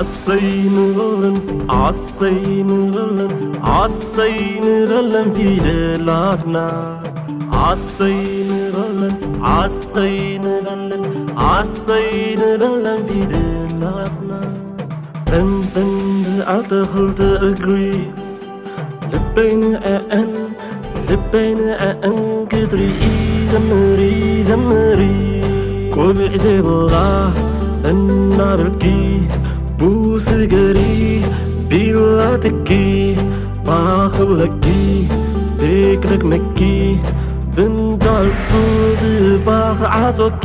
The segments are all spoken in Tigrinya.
ኣሰይ ንበለን ኣሰይ ንበለን ኣሰይ ንበለን ፊደላትና ኣሰይ ንበለን ኣሰይ ንበለን ኣሰይ ንበለን ፊደላትና በንበን ብዓልተ ክልተ እግሪ ልበይ ንዐዐን ልበይ ንዐዐን ክትርኢ ዘምሪ ዘምሪ ቆቢዕ ዘይብላ እናበልኪ ቡስገሪ ቢላትኪ ባኽብለኪ ብክለግመኪ ብንዳልኩ ብባኽ ዓጾኪ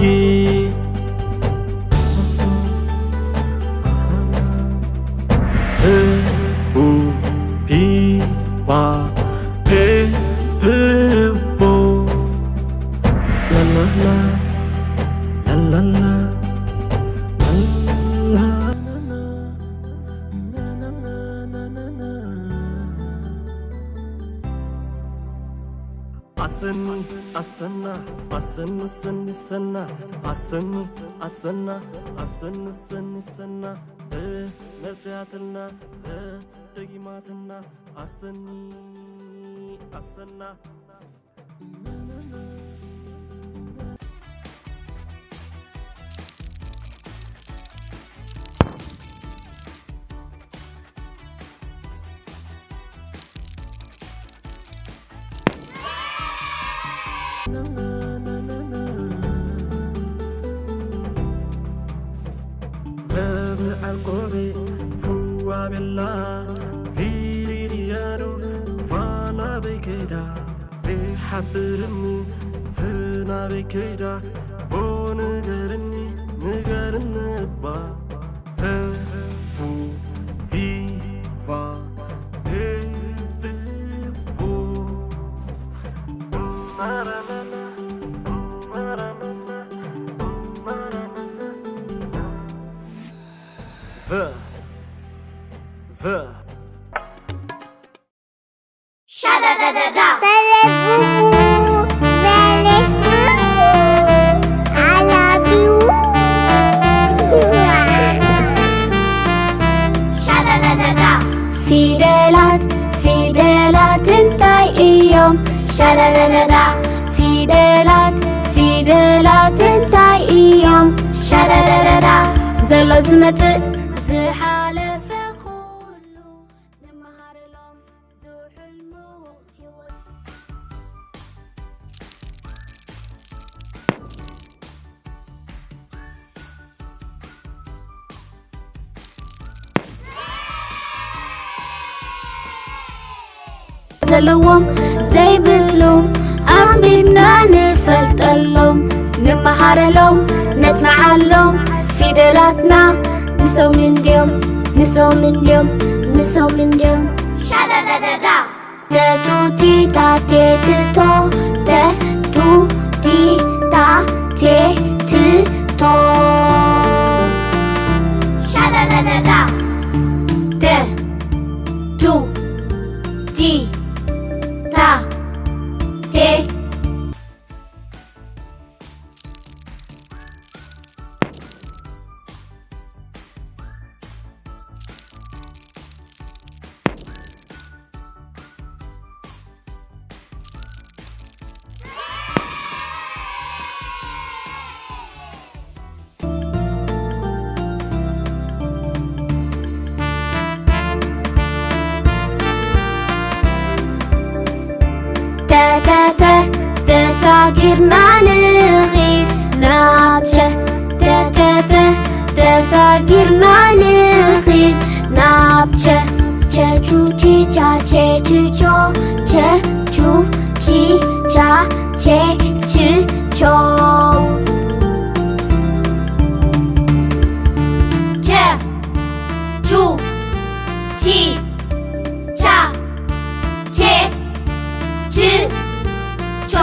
ቡ ፒ ፓ ፔ ፕ ቦ ላላላ ላላላ ላላላ ኣሰኒ ኣሰና ኣሰኒ ሰኒ ሰና ኣሰኒ ኣሰና ኣሰኒ ሰኒ ሰና እ መጽያትልና እ ደጊማትና ኣሰኒ ኣሰና በብዓል ቆቢዕ ፍዋ ቤላ ፊሪሪያዶ ፋና በይ ከይዳ ፊሓብርኒ ፍና በይ ከይዳ ቦ ንገርኒ ንገርኒ እባ ፈፉ ፊፋ ፌፍፎ ፊደላት ፊደላት እንታይ እዮም? ሻዳዳዳዳ ፊደላት ፊደላት እንታይ እዮም? ሻዳዳዳዳ ዘሎ ዝመጽእ ዝሓለፈ ኩሉ ንመሃረሎም ዝሕልሙ ህይወት ዘለዎም ዘይብሎም ኣንቢብና ንፈልጠሎም ንመሃረሎም ነጽንዓሎም ፊደላትና ንሶም እንድዮም ንሶም እንድዮም ንሶም እንድዮም ሻዳዳዳዳ ተቱ ቲታ ቴትቶ ተቱ ቲታ ቴትቶ ሻዳዳዳዳ ተ ቱ ቲ ታ ቴ ተተተ ተሳጊርና ንኺድ ናብ ቸ ተተተ ተሳጊርና ንኺድ ናብ ቸ ቸቹ ቺቻ ቼችቾ ቸቹ ቺቻ ቼችቾ ቸ ቹ ቺ ቻ ቼ ች ቾ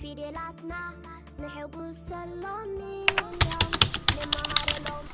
ፊደላትና ንሕጉሰሎም እዮም ንመሃረሎም